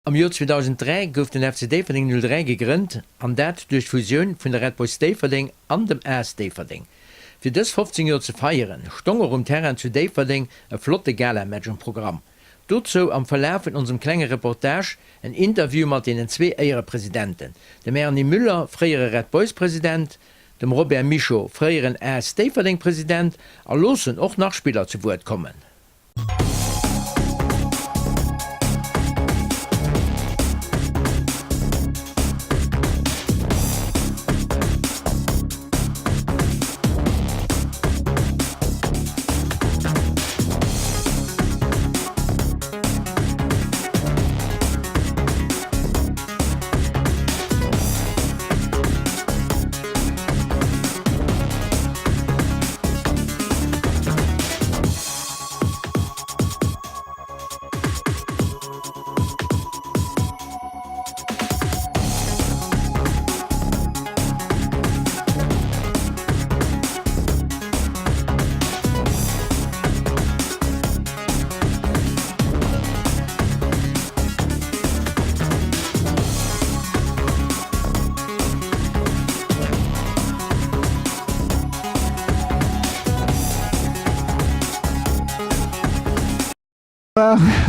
Am Joer 2003 gouf den FC Déifferdeng 03 gegrënnt, an dat duerch d'Fusioun vun der Red Boys Déifferdeng an dem as Déifferdeng. Fir dës 15 Joer ze feieren, stong och um Terrain zu Déifferdeng e flotte Galamatch um Programm. Dozou am Verlaf vun onsem klenge Reportage en Interview mat deenen zwee Éierepresidenten, dem Erny Müller, fréiere Red Boys President, dem Robert Mischo, fréieren as Déifferdeng President, a loossen och nach Spiller zu Wuert kommen.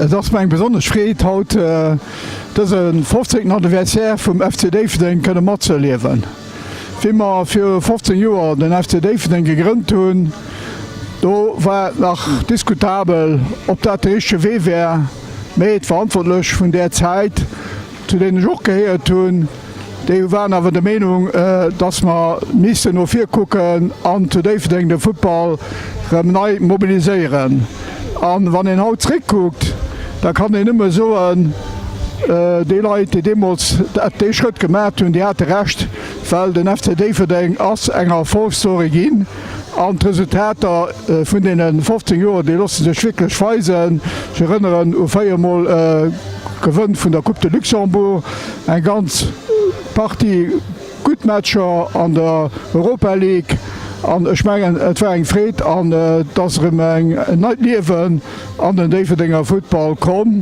Et ass mer eng besonnesch Freed haut dëse 15. Anniversaire vum FC Déifferdeng kënne matzëerliewen. Wéi mer viru 15 Joer den FC Déifferdeng gegrënnt hunn, do war et nach diskutabel, ob dat de richtege Wee wär, mee d'Verantwortlech vun där Zäit, zu deenen ech och gehéiert hunn, déi waren awer der Meenung, dass mer missten no vir kucken an zu Déifferdeng de Futtball erëm nei mobiliséieren. A wann een haut zréckkuckt, da kann een nëmme soen, déi Leit, déi deemools dee Schrëtt gemaacht hunn, déi hate Recht, well den FC Déifferdeng ass eng Erfolgsstory ginn. An d'Resultater vun deene 15 Joer, déi loosse sech wierklech weisen. Ech erënneren u 4 Mol Gewënn vun der Coupe de Luxembourg, eng ganz Partie gutt Matcher an der Europa League. An ech mengen, et war eng Freed an et ass erëm en neit Liewen an den Déifferdenger Futtball komm.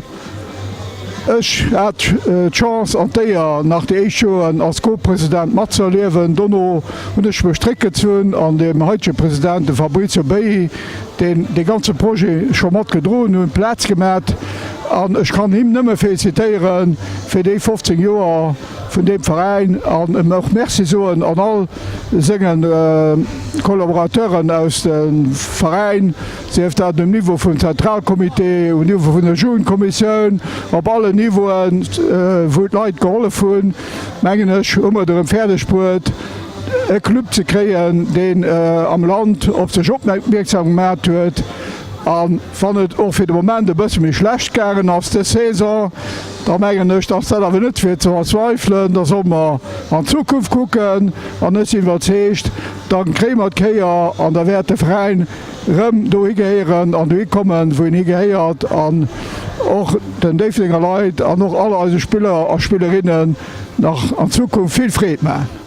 Ech hat d'Chance an d'Éier, nach déi éischt Joren als Co-President matzëerliewen. Dono hunn ech mech zréckgezunn an dem haitege President, dem Fabrizio Beyi, deen dee ganze Projet scho mat gedroen hunn, Plaz gemat. An ech kann him nëmme felicitéiere fir déi 15 Joer vun deem Veräin an em och Merci soen an all senge Collaborateuren aus dem Veräin, sief dat um Niveau vum Zentralcomité, um Niveau vun der Jugendkommissioun, op allen Niveauen, wou d'Leit gehollef hunn, mengen ech, hu mer et erëm fäerdeg bruet, e Club ze kréien, deen am Land op sech opmierksam gemat huet. A wann et och fir de Moment e bësse méi schlecht gaangen ass dës Saison, da mengen ech, dass dat awer net fir ze verzweifelen. Da solle mer an d'Zukunft kucken an ech sinn iwwerzeegt, da kréie mer d'Kéier an da wäert de Veräin rëm dohi gehéieren an dohi kommen, wou en higehéiert an och den Déifferdenger Leit an och all eise Spiller a Spillerinnen nach an Zukunft vill Freed maachen.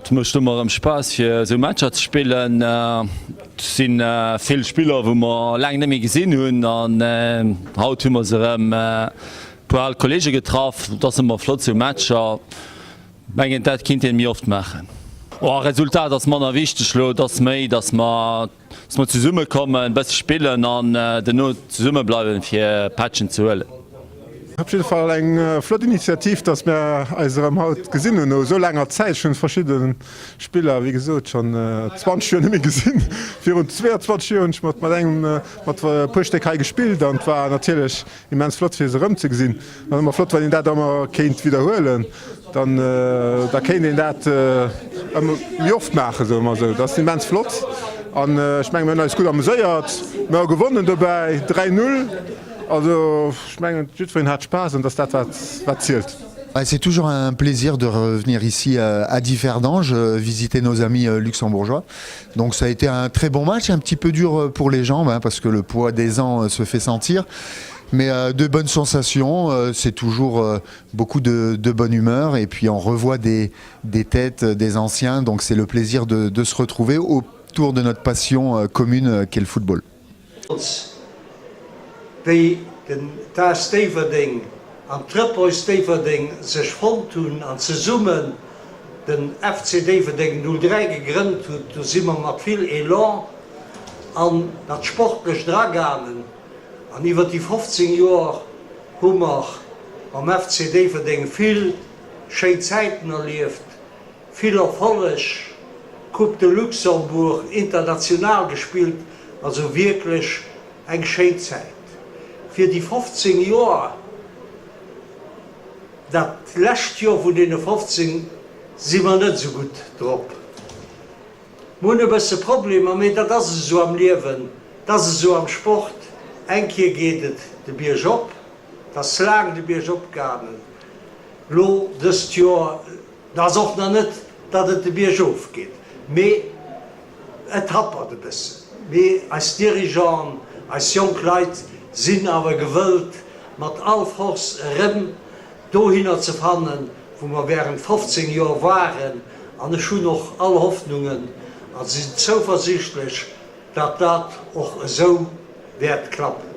et mécht ëmmer erëm Spaass fir esou Matcher ze spillen. Et si vill Spiller wou mer laang net méi gesinn hunn an haut hu mer se erëm e puer al Kollege getraff. Et ass ëmmer flott esou Matcher. Mengen dat kinnt een méi oft maachen. Oh Resultat ass manner wichteg lo, et ass méi dass mer dass mer zesumme kommen, bësse spillen an duerno zesumme bleiwen fir Pätschen ze huelen. Op jidde Fall eng flott Initiativ, dass mär eis erëm haut gesinn hunn no esou laanger Zäit. Ech hunn verschidde Spiller, wéi gesot, schonn 20 Joer net méi gesinn. Virun 22 Joer hunn ech mat engem, mat e puer Stéck hei gespillt an et war natierlech Immens flott fir se erëm ze gesinn. Ass ëmmer flott wann een dat ëmmer kéint widderhuelen, dann da kéint een dat ëmmer méi oft maachen, soe mer esou. Dat ass immens flott an ech menge mir hunn eis gutt ameséiert, mir hu gewonnen dobäi, 3, 0, also ech mengen jiddwereen hat Spaass an dat ass dat wat wat zielt. C'est toujours un plaisir de revenir ici à Differdange visiter nos amis luxembourgeois. Donc ça a été un très bon match, un petit peu dur pour les jambes hein, parce que le poids des ans se fait sentir. Mais euh, de bonnes sensations, euh, c'est toujours euh, beaucoup de, de bonne humeur et puis on revoit des, des têtes des anciens, donc c'est le plaisir de, de se retrouver autour de notre passion euh, commune euh, qu'est le football. Wéi den d'AS Déifferdeng an d'Red Boys Déifferdeng sech fonnt hunn an zesummen den FC Déifferdeng 03 gegrënnt hunn, do si mer mat vill Elan an dat Sportlecht eragaangen an iwwer déi 15 Joer hu mer mam FC Déifferdeng vill schéin Zäiten erlieft. Vill Erfolleg, Coupe de Luxembourg, international gespillt, also wierklech eng schéin Zäit. Fir déi 15 Joer, dat lescht Joer vun deene 15 si mer net esou gutt drop. Mer hunn e bësse Problemer, mee dat ass esou am Liewen, dat ass esou am Sport. Eng Kéier geet et de Bierg op, et ass laang de Bierg op gaangen, Lo dëst Joer, et ass och nach net, datt et de Bierg of geet, mee et happert e bëssen. Mee eis Dirigeanten, eis jonk Leit sinn awer gewëllt, mat all Force erëm dohinner ze fannen, wou mer während 15 Joer waren. An ech hunn och all Hoffnungen a sinn zouversichtlech, datt dat och esou wäert klappen.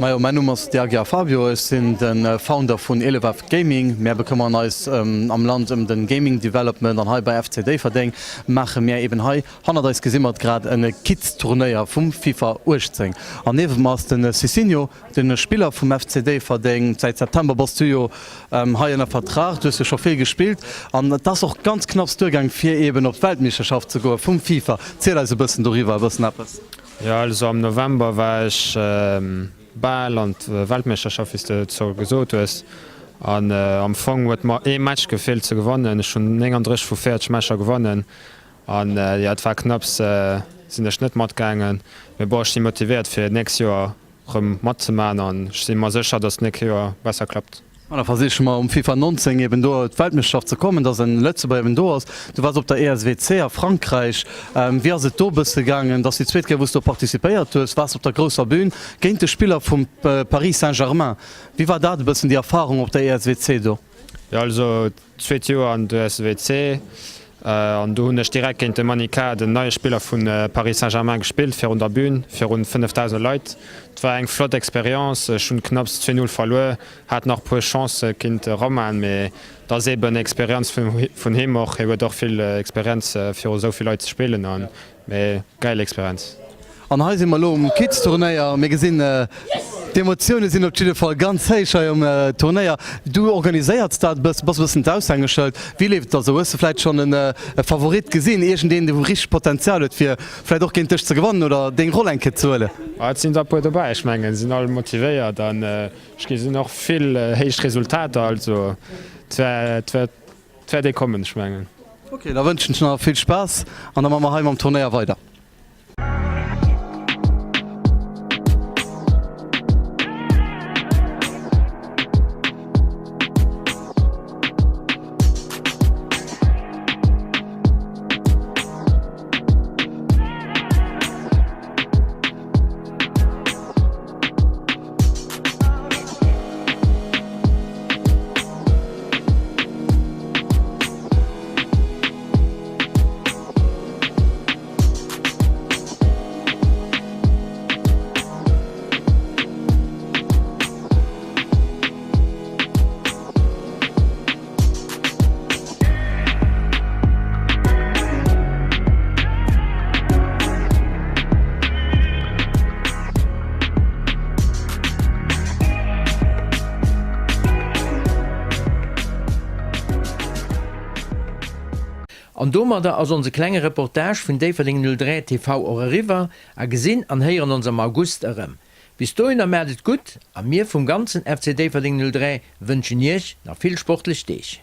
Majo, mäin Numm ass Diagia Fabio, ech sinn de Founder vun Elevaf Gaming. Mär bekëmmeren eis am Land ëm de Gaming Development an hei bei FC Déifferdeng maache mär eben hei, hannert eis gesi mer et grad, e Kids Turnéier vum FIFA 18. An niewent mer ass de Cicinho, de Spiller vum FC Déifferdeng. Säit September bass du jo hei ënner Vertrag, du hues jo scho vill gespillt an et ass och ganz knapps duergaang fir eben op d'Weltmeeschterschaft ze goe vum FIFA. Ziel eis e bëssen doriwwer e bëssen eppes. Jo, also am November war ech bal an d'Weltmeeschterschaft, wéi s de et scho gesot hues. An am Fong huet mer ee Match gefeelt ze gewannen. Ech hunn 39 vu 40 Matcher gewonnen. An jo, et war knapps, sinn ech net matgaangen. Mee bon, ech si motivéiert fir d'nächst Joer rëm matzemaachen an ech si mer sécher, dass d'nächst Joer besser klappt. An da versiche mer um FIFA 19 eben do op d'Weltmeeschterschaft ze kommen, dass en Lëtzebuerger eben do ass. Du waars op der ESWC a Frankräich. Wéi ass et do e bësse gaangen? Et ass déi zweet Kéier wou s du do participéiert hues. Waars op der grousser Bühn géint de Spiller vum Paris Saint-Germain. Wéi war dat e bëssen déi Erfarung op der ESWC do? Jo also zweet Joer an der SWC an do hunn ech direkt géint de Manica, den neie Spiller vu Paris Saint-Germain gespillt virun der Bühn virun 5.000 Leit. Et war eng flott Experience, ech hunn knapps 2, 0 verluer, hat nach puer Chancë géint de Romain, mee et ass eben Experienz vun him och, hie huet och vill Experienz viru esou vill Leit ze spillen an Mee geil Experienz. An hei si mer elo um Kids Turnéier. Mir gesinn d'Emotioune sinn op jidde Fall ganz héich hei um Turnéier. Du organiséierts dat e bëssen, bass e bëssen d'Aushängeschëld. Wéi leeft et da sou? Hues de vläit schonn e Favorit gesinn, iergendeen dee wou richteg Potenzial huet fir vläit och géint dech ze gewannen oder deng Roll eng Kéier ze huelen? Et sinn der e puer dobäi. Ech mengen sinn all motivéiert an ech gesinn och vill héich Resultater. Also et wäert Et wäert ee kommen, ech mengen. Ok, da wënschen ech nach vill Spaass an da man mer hei mam Turnéier weider. An domadder ass onse klenge Reportage vun Déifferdeng 03 TV och eriwwer a gesinn an héieren ons am August erëm. Bis dohinner maacht et gutt a mir vum ganzen FC Déifferdeng 03 wënschen iech nach vill sportlech Deeg.